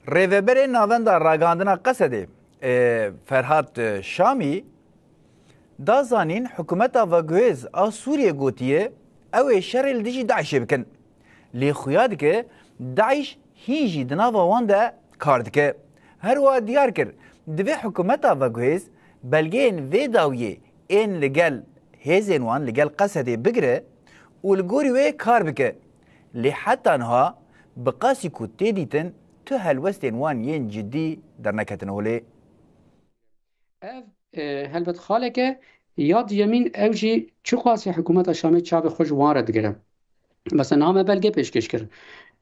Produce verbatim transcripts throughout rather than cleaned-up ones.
Rêveberê Navenda Ragihandina Qesedê, e, Ferhat, e, Şamî, da zanîn, hikûmeta veguhêz a Sûriyê gotiye, ew ê şerê li dijî DAIŞê bikin. Lê xuya dike, DAIŞ hîn jî di nava wan de kar dike. Her wiha diyar kir, divê hikûmeta veguhêz belgeyên vê dawiyê ên li gel hêzên wan li gel Qesedê bigire û li gorî wê kar bike. Lê heta niha bi qasî ku tê dîtin, tu helwestên wan yên cidî derneketine holê. Ev, e, helbet xaleke ya diyemîn, ew jî çiqasî hikûmeta Şamê çavê xwe ji wan re digire. Mesela niha me belge pêşkêş kir.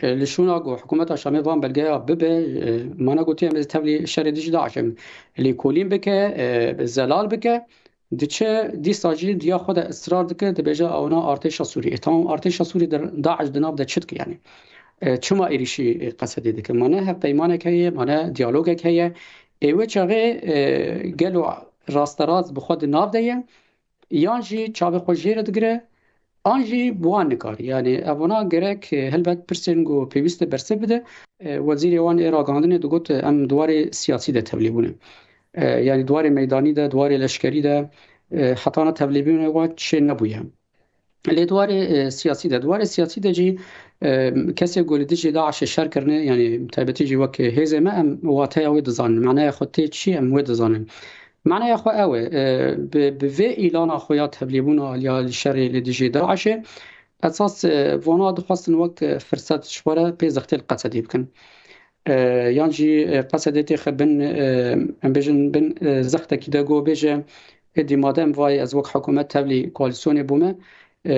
E, li şûna ku hikûmeta Şamê van belgeya bibe, e, mana gotiye, em ê tevlî şerê dijî DAIŞ in. Lêkolîn bike, e, zelal bike, diçe dîsa jî diya xwe de israr dike, dibêje, "Ewna artêşa Sûrî." E, tamam, artêşa Sûrî di, DAIŞ di nav de çi dike yani? E, çima êrîşî, e, Qesedê dike? Ma ne hevpeymanek heye, ma ne diyalogek heye. Ê wê çaxê, e, gelo rasterast bi xwe di nav de ye, yan jî çavê xwe jê re digire, an jî bi wan nikare. Yani evana gerek, e, helbet pirsên ku pêwîst e bersiv bide. E, wezîrê wan ê ragihandinê digot, e, em di warê siyasî de tevlî bûne. E, yani di warê meydanî de, di warê leşkerî de, e, hetana tevlîbûnê wan çê nebûye. Lê di warê, e, siyasî de, di warê siyasî de jî, e, kesê ku li dijî DAIŞê şer kirine, yani taybetî jî wek hêzê me, em wateya wê dizanin. Maneya xwe tê çi, em wê dizanin. Maneya xwe ew e, e, bi, bi vê îlana xwe ya tevlîbûna ya li şerê li dijî DAIŞê, esas, e, vana dixwestin wek, e, firset ji xwe re pê zextê li Qesedê bikin. E, yan jî, e, Qesedê têxe bin, e, em bêjin bin, e, zextekî de ku bêje, êdî madem vay ez wek hikûmet tevlî koalîsyonê bûme, e,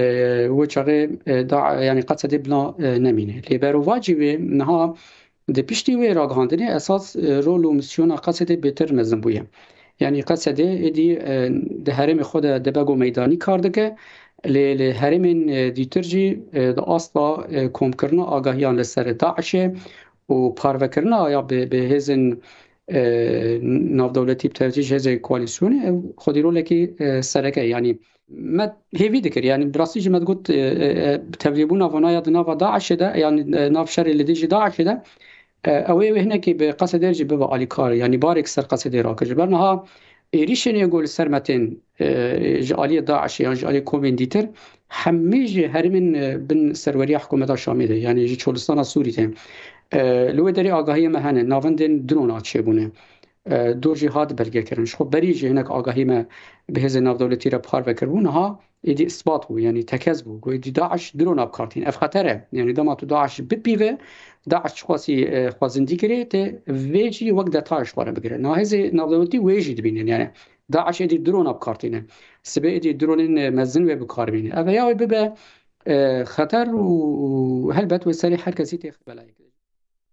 wê çaxê, e, da, yani Qesedê bila, e, nemîne. Lê berovajî wê niha di piştî wê ragihandinê esas, e, rol û misyona Qesedê bêtir mezin bûye. Yani Qesedê êdî, e, di herêmê xwe de dibe ku meydanî kar dike, lê li herêmên, e, dîtir jî, e, di asta, e, komkirina agahiyan li ser DAIŞê û parvekirina ya bi, bi hêzên, e, navdewletî, bi tercîh ji hêzên koalîsyonê, ew xwedî rolekî, e, sereke ye. Yanî me hêvî dikir, yanî bi rastî jî me digot, e, e, e, bi tevlîbûna vana ya di nava DAIŞê de, yanî, e, nav şerê li dijî DAIŞê de, e, ew ê wê hinekî bi Qesedê jî bibe alîkar, yanî barek ser Qesedê rakir. Ji ber niha êrîşên ê ku li ser me tên, e, ji aliyê DAIŞê yan ji aliyê komên dîtir, hemî ji herêmên, e, bin serweriya hikûmeta Şamê de, yanî ji Çolistana Sûrî tên. E, li wê derê agahiyê me hene, navendên drona çêbûne. E, dor jî hat belgekirin. Ji xwe berî jî hinek agahî me bi hêzên navdewletî re parve kiribû. Niha êdî isbat bû, yanî tekez bû. Ku êdî DAIŞ drona bi kar tîne. Ev xeter e. Yanî dema tu DAIŞ bipîve, DAIŞ çiqasî, e, xwezindî kirê, tê vê jî wek detay ji xwe re bigire. Niha hêzê navdewletî wê jî dibînin. Yanî DAIŞ êdî drona bi kar tîne. Sibê êdî dronên, e, mezin wê bi kar bîne. Ev ya wê bibe, e, xeter û, û helbet wê serê her kesî têxe belayê.